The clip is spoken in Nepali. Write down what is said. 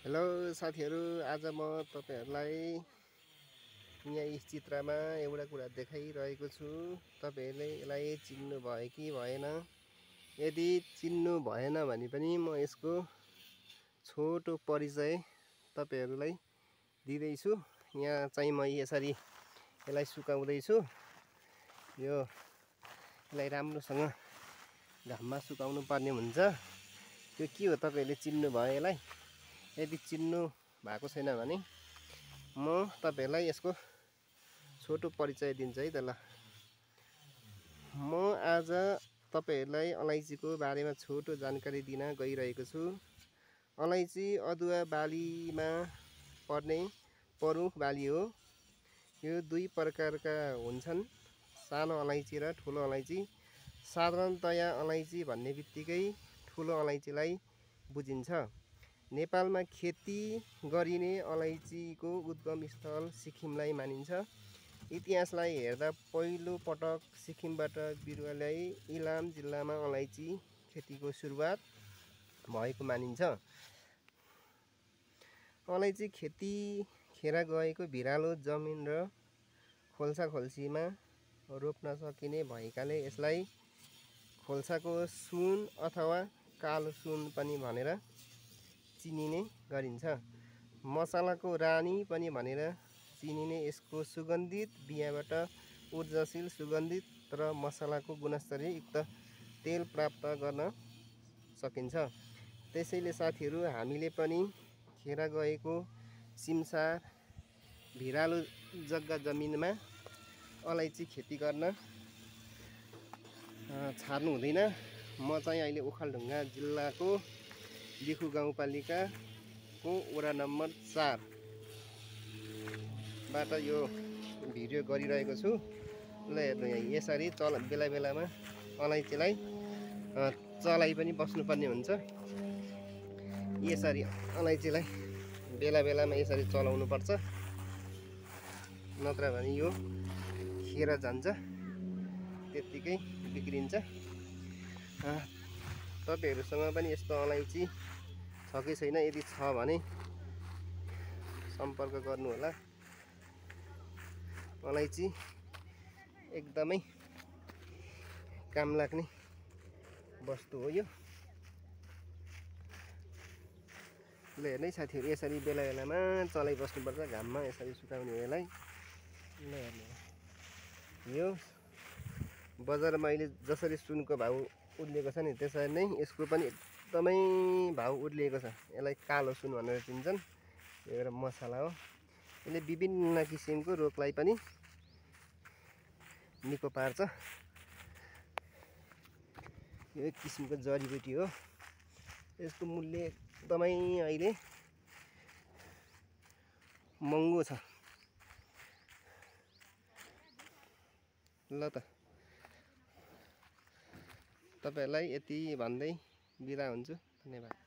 हेलो साथीहरू, आज म तपाईहरुलाई यहाँ यस चित्रमा एउटा कुरा देखाइरहेको छु। तपाईहरुले यसलाई चिन्नु भयो कि भएन? यदि चिन्नु भएन भने पनि म यसको छोटो परिचय तपाईहरुलाई दिँदैछु। यहाँ चाहिँ म यसरी यसलाई सुकाउँदै छु। यसलाई राम्रोसँग घाममा सुकाउनु पर्ने हुन्छ। यो के हो तपाईहरुले चिन्नु भयो यसलाई? यदि चिन्नु भएको छैन भने म तपाईहरुलाई यसको छोटो परिचय दिन्छु है त ल। म आज तपाईहरुलाई अलैँचीको बारेमा छोटो जानकारी दिन गइरहेको छु। अलैँची अदुवा बालीमा पर्ने प्रमुख बाली हो। यो दुई प्रकारका हुन्छन्, सानो अलैँची र ठुलो अलैँची। साधारणतया अलैँची भन्ने बित्तिकै ठुलो अलैँचीलाई बुझिन्छ। नेपालमा खेती गरिने अलैँचीको उद्गम स्थल सिक्किमलाई मानिन्छ। इतिहासलाई हेर्दा पहिलो पटक सिक्किमबाट बिरुवा ल्याई इलाम जिल्लामा अलैँची खेतीको सुरुवात भएको मानिन्छ। अलैँची खेती खेर गएको भिरालो जमिन र खोल्सा-खोल्सीमा रोप्न सकिने भएकाले यसलाई खोल्साको सुन अथवा कालो सुन पनि भनेर चिनिने गरिन्छ। मसलाको रानी पनि भनेर चिनिने यसको सुगन्धित बियाबाट ऊर्जाशील सुगन्धित र मसलाको गुणस्तरीय युक्त तेल प्राप्त गर्न सकिन्छ। त्यसैले साथीहरू, हामीले पनि खेर गएको सिमसार भिरालो जग्गा जमिनमा अलैँची खेती गर्न छाड्नु हुँदैन। म चाहिँ अहिले ओखलढुङ्गा जिल्लाको लिखु गाउँपालिकाको वडा नम्बर 4 बाट यो भिडियो गरिरहेको छु। ल हेर्नु, यहाँ यसरी बेला बेलामा अलैँचीलाई चलाइ पनि बस्नुपर्ने हुन्छ। यसरी अलैँचीलाई बेला बेलामा यसरी चलाउनु पर्छ, नत्र भने यो खेर जान्छ, त्यत्तिकै बिग्रिन्छ। तपाईहरुसँग पनि यस्तो अलैँची छ कि छैन? यदि छ भने सम्पर्क गर्नु होला। अलैँची एकदमै काम लाग्ने वस्तु हो यो। ल हेर्नु है साथीहरु, यसरी बेला बेलामा चलाइ बस्नुपर्छ, घाममा यसरी सुकाउने हो यसलाई। ल हेर्नु, यो बजारमा अहिले जसरी सुनको भाउ उर्लिएको छ नि, त्यसरी नै यसको पनि एकदमै भाउ उर्लिएको छ। यसलाई कालो सुन भनेर चिन्छन्। यो एउटा मसला हो। यसले विभिन्न किसिमको रोगलाई पनि निको पार्छ। यो एक किसिमको जडीबुटी हो। यसको मूल्य एकदमै अहिले महँगो छ। ल त, तपाईहरुलाई यति भन्दै बिदा हुन्छु। धन्यवाद।